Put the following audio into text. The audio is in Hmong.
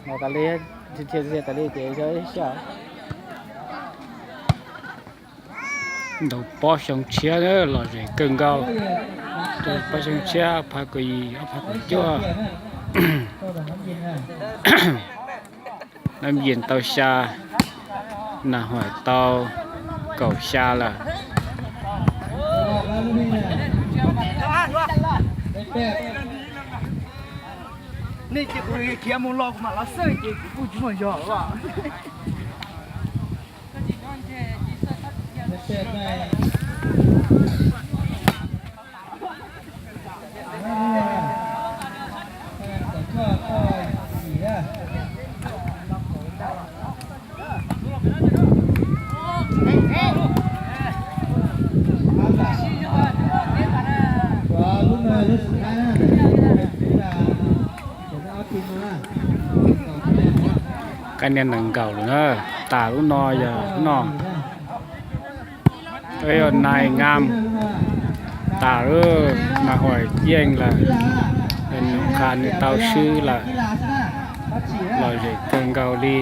Los tas li, dhia dhia tas li ces xyov. Ntau pob xyoo tshiab lom zem kawg nkaus. Pob xyoo tshiab phav kaum yim ob phav kaum cuaj. Nab Yis tau xya, Nas Huam tau kaum xya lawm. Nej cia kuv khiav mus los kuv mam los xwb ces kuv kuj tsis muaj zog. Qab niaj nees nkaum lawm na, tas lub no yog lub no. Yog Nais Ngam tas lawm, Nas Huam yeej lawm, Noom Qha nws tau swb lawm, lom zem kawg nkaus li.